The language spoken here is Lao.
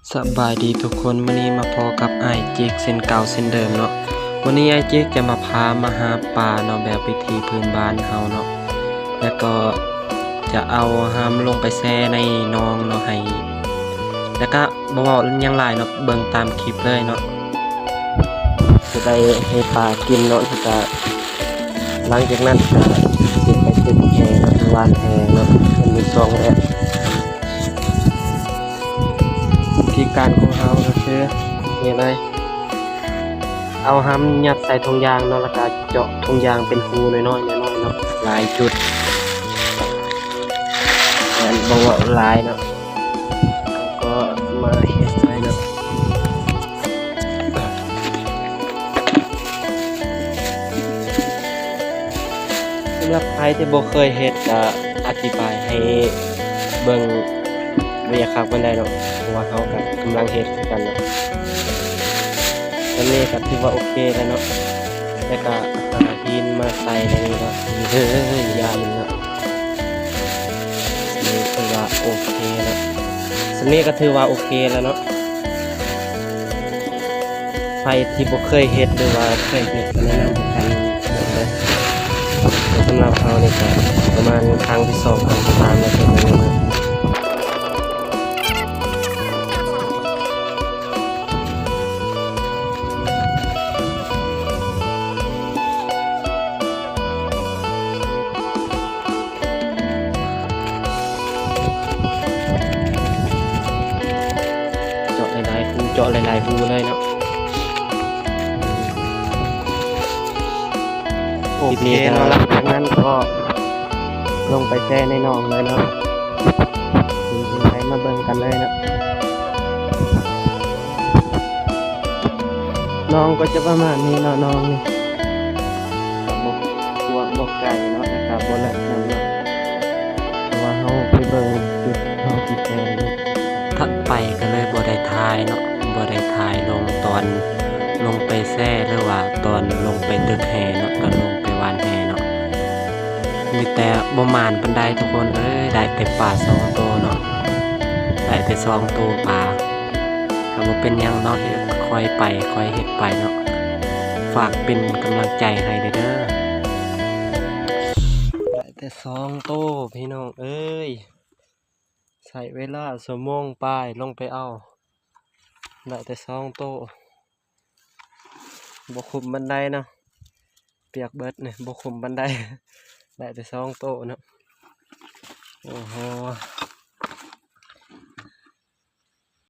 ສະບາຍດີທຸກຄົນ, ມື້ນີ້ມາພໍ້ກັບອ້າຍຈິກເຊັ່ນເກົ່າເຊັ່ນເດີມເນາະ. ມື້ນີ້ອ້າຍຈິກຈະມາພາມາຫາປາເນາະ ແບບວິຖີພື້ນບ້ານເຮົາເນາະ, ແລ້ວກໍຈະເອົາຮຳລົງໄປແຊ່ໃນໜອງເນາະ ໃຫ້ ແລ້ວກໍບໍ່ເວົ້າຫຍັງຫຼາຍເນາະ ເບິ່ງຕາມຄລິບເລີຍເນາະ. ຈະໄດ້ໃຫ້ປາກິນເນາະ ແລ້ວກໍຫຼັງຈາກນັ້ນກໍຊິໄປຕຶກແຫເນາະ ຫວ່ານແຫເນາະ ມັນມີຊ່ອງແລ້ວ. ວິທີການຂອງເຮົາກໍຄືນີ້ເລີຍ, ເອົາຮຳຍັດໃສ່ຖົງຢາງເນາະ ແລ້ວກໍເຈາະຖົງຢາງເປັນຮູນ້ອຍໆ ນ້ອຍໆ ເນາະ ຫຼາຍຈຸດ ແມ່ນບໍ່ເວົ້າຫຼາຍເນາະ. ກໍມາເຮັດໄວ້ເນາະ. ສຳລັບໃຜທີ່ບໍ່ເຄີຍເຮັດ ກະອະທິບາຍໃຫ້ເບິ່ງບໍ່ຢາກຄັກປານໃດເນາະ, ເພາະວ່າເຮົາກະກຳລັງເຮັດຄືກັນເນາະ. ຕອນນີ້ກະຖືວ່າໂອເຄແລ້ວເນາະ, ແລ້ວກະຫາຫີນມາໃສ່ໃນນີ້ເນາະ. ເອີ ຢ່າອີກເນາະ. ນີ້ຖືວ່າໂອເຄແລ້ວ, ສ່ຳນີ້ກໍຖືວ່າໂອເຄແລ້ວເນາະ. ໃຜທີ່ບໍ່ເຄີຍເຮັດ ຫຼືວ່າເຄີຍເຮັດ ກໍແນະນຳຄືກັນເດີ. ແຕ່ສຳລັບເຮົານີ້ກໍປະມານຄັ້ງທີສອງ ຄັ້ງທີສາມແລ້ວເນາະ. ເຈາະຫຼາຍໆຮູ ເຈາະຫຼາຍໆຮູເລີຍເນາະ. ໂອເຄເນາະ, ຫຼັງຈາກນັ້ນກໍລົງໄປແຊ່ໃນໜອງເລີຍເນາະ. ໄປມາເບິ່ງກັນເລີຍເນາະ. ໜອງກໍຈະປະມານນີ້ເນາະ, ໜອງນີ້ກໍບໍ່ກວ້າງບໍ່ໄກເນາະ ແລ້ວກໍບໍ່ເລິກນຳເນາະ. ເພາະວ່າເຮົາໄປເບິ່ງຈຸດເຮົາຊິແຊ່. ຖັດໄປກໍເລີຍບໍ່ໄດ້ຖ່າຍເນາະ, ບໍ່ໄດ້ຖ່າຍລົງຕອນລົງໄປແຊ່ ຫຼືວ່າຕອນລົງໄປຕຶກແຫເນາະ, ຕອນລົງໄປຫວ່ານແຫເນາະ. ມີແຕ່ບໍ່ໝານປານໃດທຸກຄົນເອີຍ, ໄດ້ແຕ່ປາສອງໂຕເນາະ, ໄດ້ແຕ່ສອງໂຕປາ. ກໍບໍ່ເປັນຫຍັງເນາະ, ເຮັດຄ່ອຍໄປ ຄ່ອຍເຮັດໄປເນາະ. ຝາກເປັນກຳລັງໃຈໃຫ້ແດ່ເດີ. ໄດ້ແຕ່ສອງໂຕພີ່ນ້ອງເອີຍ, ໃຊ້ເວລາຊົ່ວໂມງປາຍລົງໄປເອົາ, ໄດ້ແຕ່ສອງໂຕ. ບໍ່ຄຸ້ມປານໃດເນາະ, ປຽກເບິດນີ້ ບໍ່ຄຸ້ມປານໃດ, ໄດ້ແຕ່ສອງໂຕເນາະ. ໂອ້ໂຫ